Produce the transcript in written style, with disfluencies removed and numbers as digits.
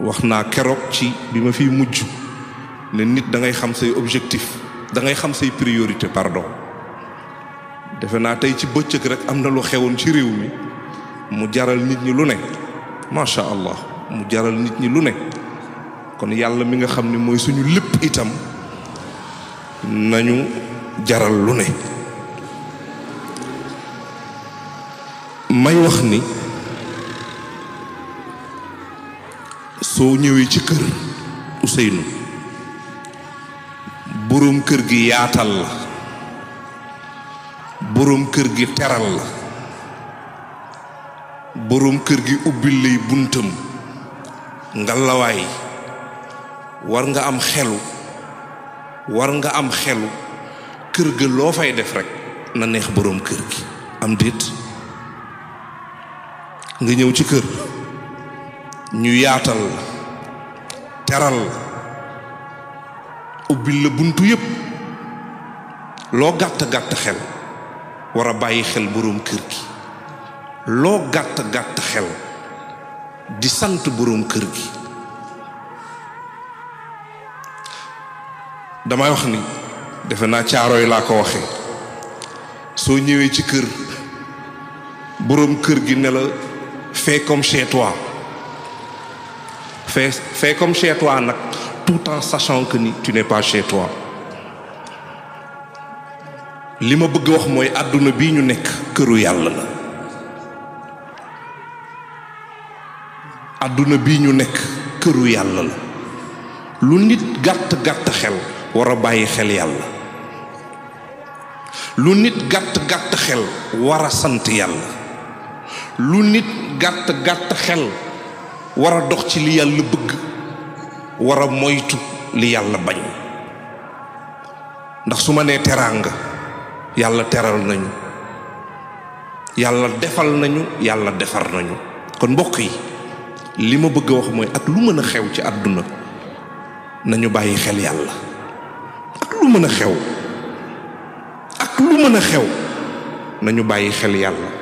wax naa keroog ci bi ma fiy mujj ne nit da ngay xam say objectif da ngay xam say priorité pardon defe naa tey ci bëccëg rek am na lu xewoon ci réew mi mu jaral nit ñi lu ne macha allah mu jaral nit ñi lu ne kon yàlla mi nga xam ne mooy suñu lépp itam nañu jaral lu ne may wax ni soo ñëwee ci kër Ousseynou boroom kër gi yaatal la boroom kër gi teral la boroom kër gi ubbil lay buntam ngalawaay war nga am xelu kër ga loo fay def rek na neex boroom kër gi am déet nga ñëw ci kër ñu yaatal la teral la ubbil la buntu yépp loo gàtt xel war a bàyyi xel boroom kër gi loo gàtt xel di sant boroom kër gi damay wax ni defe naa Caaroy laa ko waxee soo ñëwee ci kër boroom kër gi ne la fais comme chez toi fais comme chez toi nag tout en sachant que ni tu n'es pas chez toi li ma bëgg wax mooy àdduna bii ñu nekk këru yàlla la àdduna bii ñu nekk këru yàlla la lu nit gàtt xel war a bàyyi xel yàlla lu nit gàtt xel war a sant yàlla lu nit gàtt xel war a dox ci li yàlla bëgg war a moytu li yàlla bañ ndax su ma nee teraanga yàlla teral nañu yàlla defal nañu yàlla defar nañu kon mbokk yi li ma bëgg a wax mooy ak lu mën a xew ci àdduna nañu bàyyi xel yàlla ak lu mën a xew nañu bàyyi xel yàlla